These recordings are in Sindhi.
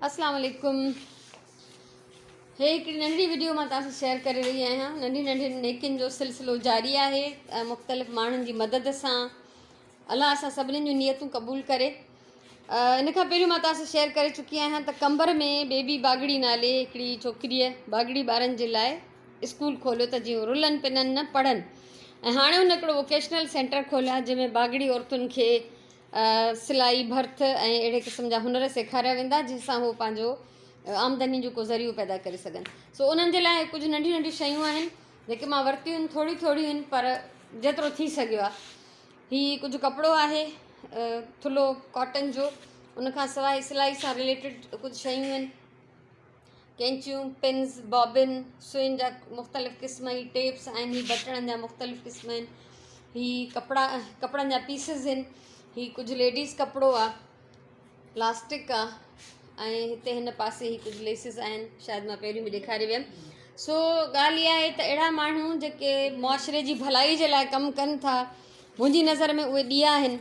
اسلام عليڪم هي هڪڙي ننڍڙي وڊيو مان توهان سان شيئر ڪري رهي آهيان ننڍي ننڍين نيڪين جو سلسلو جاري آهي مختلف ماڻهن جي مدد سان الله اسان سڀني جون نيتون قبول ڪري ان کان پهريون مان توهان سان شيئر ڪري چڪي آهيان ته قمبر ۾ بيبي باگڙي نالي هڪڙي ڇوڪريء باگڙي ٻارن جي لاء اسڪول کوليو ته جيئن رلن پنن نه پڙهن ۽ هاڻي هن هڪڙو ووڪيشنل سينٽر کوليو آهي جنهن ۾ باگڙي عورتن کي سلائي، ڀرت ۽ اهڙي قسم جا هنر سيکاريا ويندا جنهن سان هو پنهنجو آمدني جو ڪو ذريعو پيدا ڪري سگهن. سو انهن جي لاء ڪجهه ننڍيون ننڍيون شيون آهن جيڪي مان ورتيون آهن ٿوريون ٿوريون آهن پر جيترو ٿي سگهيو آهي. هي ڪجهه ڪپڙو آهي ٿلهو ڪاٽن جو ان کان سواء سلائي سان رليٽيڊ ڪجهه شيون آهن. قينچيون، پنز، بابن، سوئين جا مختلف قسم، هي ٽيپس آهن، هي بٽڻن جا مختلف قسم آهن، هي ڪپڙا ڪپڙن جا پيسز آهن، هي ڪجهه ليڊيز ڪپڙو آ، پلاسٽڪ آ ۽ هتي هن پاسي هي ڪجهه ليسز آهن شايد مان پهريون به ڏيکاري ويم سو ڳالهه اها آهي ته اهڙا ماڻهو جيڪي معاشري جي ڀلائي جي لاء ڪم ڪن ٿا منهنجي نظر ۾ اهي ڏيئا آهن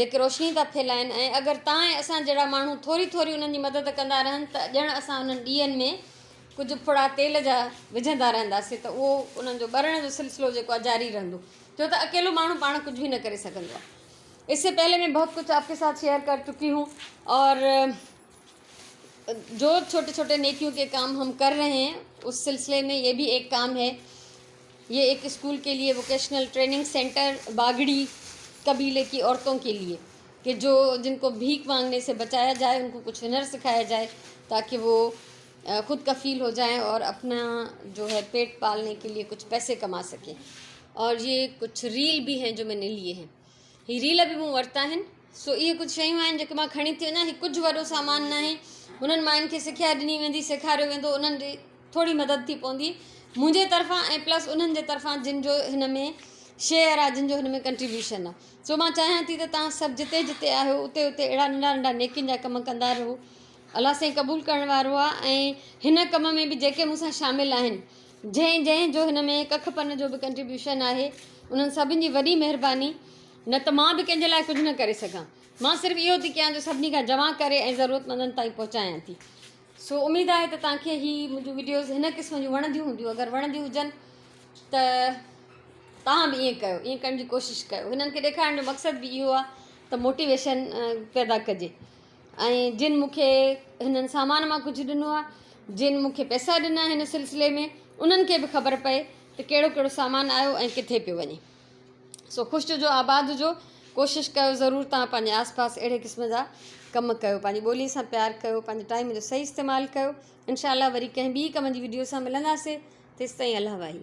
جيڪي روشني ٿا ڦهلائن ۽ اگر توهان ۽ اسان جهڙا ماڻهو ٿوري ٿوري انهن جي مدد ڪندا رهن ته ڄڻ اسان انهن ڏيئن ۾ ڪجهه ڦڙا تيل جا وجهندا رهنداسين ته اهو انهن جو ٻرڻ جو سلسلو جيڪو آهي جاري رهندو ڇو ته اڪيلو ماڻهو پاڻ ڪجهه به نه ڪري سگهندو آهي اس سي پهلي مين بهت ڪجهه آپ ڪي ساٿ شيئر ڪر چڪي هون اور جو ڇوٽي ڇوٽي نيڪيون ڪي ڪام هم ڪر رهي هين اس سلسلي ۾ يه ڀي ايڪ ڪام هي يه ايڪ اسڪول ڪي ليي ووڪيشنل ٽريننگ سينٽر باگڙي قبيلي ڪي عورتون ڪي ليي ڪي جو جن ڪو ڀيک مانگني سي بچايا جائي ان ڪو ڪجهه هنر سکايا جائي تاڪه وو خود ڪفيل هو جائين اور اپنا جو هي پيٽ پالني ڪي ليي ڪجهه پئسي ڪما سڪي اور يه ڪجهه ريل ڀي هين جو مين ني ليي هين هي ريل به مون ورتا آهن. سو اهي ڪجهه شيون آهن جيڪي مان کڻي ٿي وڃان. هي ڪجهه وڏو سامان ناهي. انهن ماين کي سکيا ڏني ويندي، سيکاريو ويندو، انهن جي ٿوري مدد ٿي پوندي منهنجي طرفان ۽ پلس انهن جي طرفان جن جو هن ۾ شيئر آهي، جن جو هن ۾ ڪنٽريبيوشن آهي. سو مان چاهيان ٿي ته توهان سڀ جتي جتي آهيو اتي اتي اهڙا ننڍا ننڍا نيڪين جا ڪم ڪندا رهو. الله سائين قبول ڪرڻ وارو آهي ۽ هن ڪم ۾ به جيڪي مون سان شامل آهن جنهن جنهن جو هن ۾ ڪک پن جو به ڪنٽريبيوشن آهي انهن سڀن جي وڏي مهرباني نه ته مان به ڪنهن جي لاء ڪجهه نه ڪري سگهان مان صرف اهو ٿي ڪيان جو سڀني کان جمع ڪري ۽ ضرورتمندن تائين پهچايان ٿي سو اميد آهي ته توهان کي هي منهنجون وڊيوز هن قسم جون وڻنديون هونديون اگر وڻنديون هجن ته توهان به ائين ڪيو ائين ڪرڻ جي ڪوشش ڪيو هنن کي ڏيکارڻ جو مقصد به اهو آهي ته موٽيويشن پيدا ڪجي ۽ جن مون کي هنن سامان مان ڪجهه ڏنو آهي، جن مون کي پئسا ڏنا هن سلسلي ۾ انهن کي به خبر پئي ته ڪهڙو ڪهڙو سامان آيو ۽ ڪٿي پيو وڃي. سو خوش هجو آباد هجو ڪوشش ڪيو ضرور توهان پنهنجي آس پاس اهڙي قسم جا ڪم ڪيو پنهنجي ٻولي سان پيار ڪيو پنهنجي ٽائيم جو صحيح استعمال ڪيو انشاء الله وري ڪنهن ٻي ڪم جي وڊيو سان ملنداسي تيستائين الله واهي.